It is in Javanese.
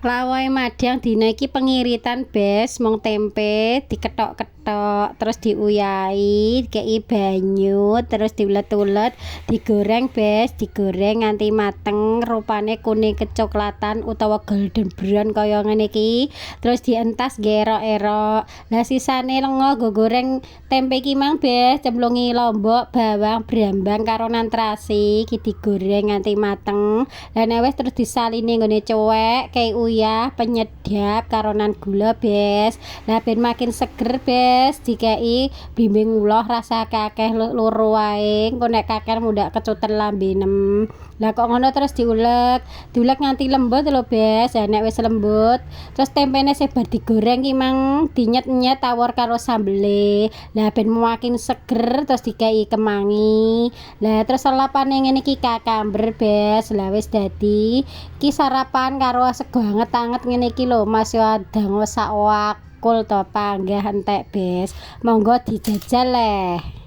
Lawuhe madang dina iki pengiritan, Bes, mung tempe dikethok-kethok, terus diuyahi, dikeki banyu, terus diulet-ulet, digoreng, Bes, digoreng nganti mateng, rupane kuning kecoklatan utawa golden brown kaya ngene iki, terus dientas nggo erok-erok. Lah, sisane lenga nggo goreng tempe iki mang, Bes, cemplungi lombok, bawang, brambang karo nan terasi, iki digoreng nganti mateng. Lah, nek wis terus disaline nggone cuwek, kei uyah, penyedap karo nan gula, Bes. Lah, ben makin seger, Bes, dikeki blimbing wuluh rasah akeh-akeh, loro wae, engko nek kakehan mundak kecuten lambenem. Lah, kok ngono terus diulek, diulek nganti lembut lho, Bes. Lah, nek wis lembut, terus tempene sing bar digoreng ki mang dinyet-nyet tawur karo sambele. Lah, ben makin seger terus dikeki kemangi. Lah, terus lelapane ngene iki kakamber, Bes. Lah, wis dadi. Iki sarapan karo sego anget-anget ngene iki lho, Mas, yo adang sak wakul to, panggah entek, Bes. Monggo dijajal leh.